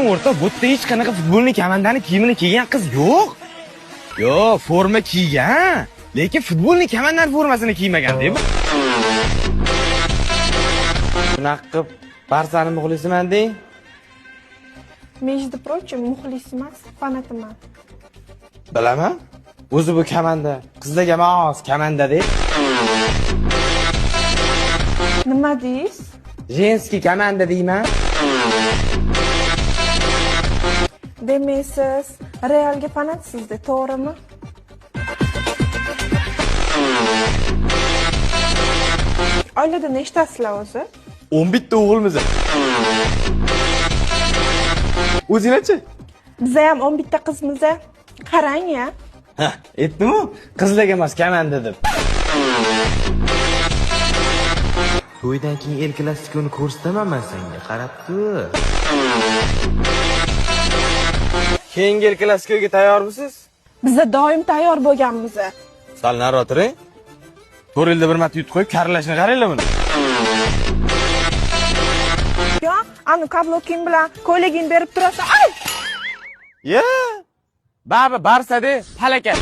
O'rtoq, bu yerda hech qanaqa futbolni komandani kiyimini kiygan qiz yo'q. Yo'q, forma kiygan, lekin futbolni komandani formasini kiymagan deb. Bunaqa qilib Barsani muxlisiman deng. Между прочим, muxlis emas, fanatiman. Bilaman. O'zi bu komanda qizlarga mos komanda deb. Nima deysiz? Женский komanda deyman. Demak, siz Realga fanatsizda, to'g'rimi? Oilada nechtasizlar o'zi? 11 ta o'g'ilmiz. O'zinglarchi? Biza ham 11 ta qizmiz. Qarang ya. Ha, aytdim-ku, qizlarga emas komanda deb. To'ydan keyin El Klasikoni ko'rsataman men senga, qarab tur. Keyingi El Klasikoga tayyormisiz? Biza doim tayyor bo'lganmiz. Sal nari o'tiring. 4 yilda bir marta yutib qo'yib, karlashni qaranglar buni. Yo, anu kabloking bilan ko'ylagingni berib turasan. Ay! Ya! Baba Barsa de palakat.